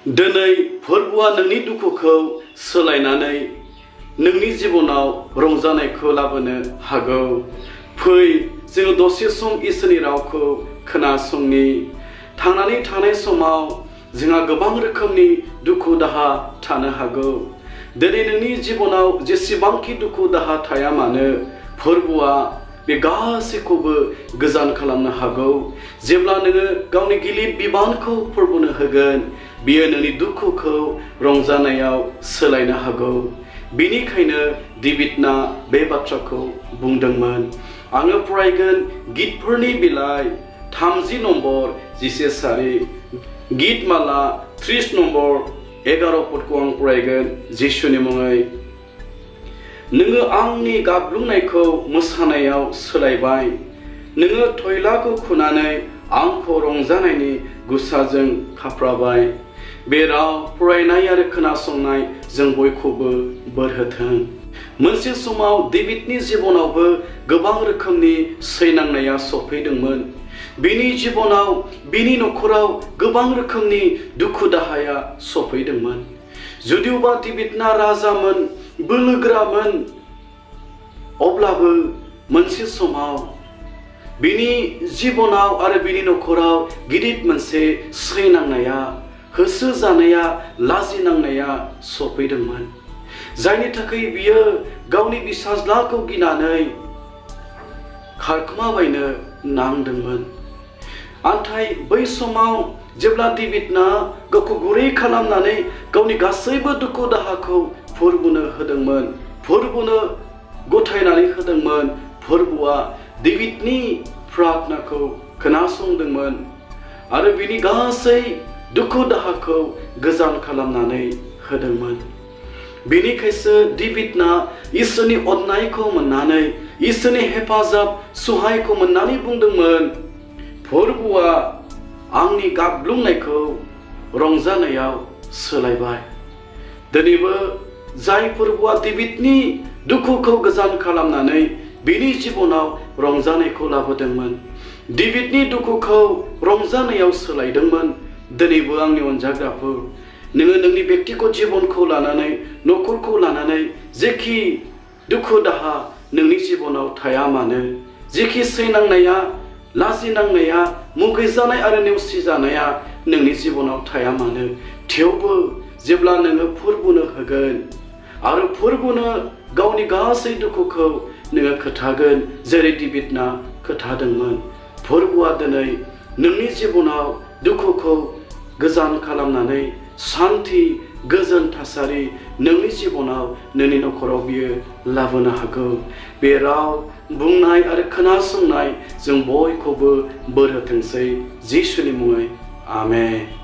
दिनै फोरबोआ नोंनि दुखुखौ सोलायनानै नोंनि जिबनाव रंजानायखौ लाबोनो हागौ। फै जों दसे सम इसोरनि रावखौ खोनासंनि। थांनानै थानाय समाव जोंहा गोबां रोखोमनि दुखु दाहा थानो हागौ। दिनै नोंनि जिबनाव जेसेबांखि दुखु दाहा थाया मानो फोरबोआ बे गासैखौबो गोजान खालामनो हागौ। जेब्ला नोङो गावनि गिलिर बिबानखौ फोरबोनो होगोन बियो नोंनि दुखुखौ रंजानायाव सोलायनो हागौ। बेनिखायनो डेभिडना बे बाथ्राखौ बुंदोंमोन। आङो फरायगोन गितफोरनि बिलाइ 30 नम्बर 11 सारि, गितमाला 30 नम्बर 11 पदखौ आं फरायगोन जिसुनि मुङै। नोङो आंनि गाबग्लुंनायखौ मोसानायाव सोलायबाय। नोङो थयलाखौ खुनानै आंखौ रंजानायनि गुसाजों खाफ्राबाय। बे राव फरायनाय आरो खोनासंनाय जों बयखौबो बोर होथों। मोनसे समाव डेभिडनि जिबनावबो गोबां रोखोमनि सैनांनाया सफैदोंमोन। बिनि जिबनाव बिनि नखराव गोबां रोखोमनि दुखु दाहाया सफैदोंमोन। जुदिबा डेभिडना राजामोन, बोलोगोरामोन, अब्लाबो मोनसे समाव बिनि जिबनाव आरो बिनि नखराव गिदिर मोनसे सैनांनाया, होसो जानाया, लाजिनांनाया सफैदोंमोन। जायनि थाखाय बियो गावनि फिसाज्लाखौ गिनानै खारखोमाबायनो नांदोंमोन। नाथाय बै समाव जेब्ला डेभिडना गावखौ गुरै खालामनानै गावनि गासैबो दुखु दाहाखौ फोरबोनो होदोंमोन, फोरबोनो गथायनानै होदोंमोन, फोरबोआ डेभिडनि प्रार्थनाखौ खोनासंदोंमोन आरो बिनि गासै दुखु दाहाखौ गोजान खालामनानै होदोंमोन। बेनिखायसो डेभिडना इसोरनि अननायखौ मोननानै, इसोरनि हेफाजाब सहायखौ मोननानै बुंदोंमोन, फोरबोआ आंनि गाबग्लुंनायखौ रंजानायाव सोलायबाय। दिनैबो जाय फोरबोआ डेभिडनि दुखुखौ गोजान खालामनानै बिनि जिबनाव रंजानायखौ लाबोदोंमोन, डेभिडनि दुखुखौ रंजानायाव सोलायदोंमोन, दिनैबो आंनि अनजाग्राफोर नोङो नोंनि बेक्तिगत जिबनखौ लानानै, नखरखौ लानानै जेखि दुखु दाहा नोंनि जिबनाव थाया मानो, जेखि सैनांनाया, लाजिनांनाया, मुगैजानाय आरो नेवसिजानाया नोंनि जिबनाव थाया मानो, थेवबो जेब्ला नोङो फोरबोनो होगोन आरो फोरबोनो गावनि गासै दुखुखौ नोङो खोथागोन जेरै डेभिडना खोथादोंमोन, फोरबोआ दिनै नोंनि जिबनाव दुखुखौ गोजान खालामनानै सान्थि, गोजोन थासारि नोंनि जिबनाव, नोंनि नखराव बियो लाबोनो हागौ। बे राव बुंनाय आरो खोनासंनाय जों बयखौबो बोर होथोंसै जिसुनि मुङै। आमेन।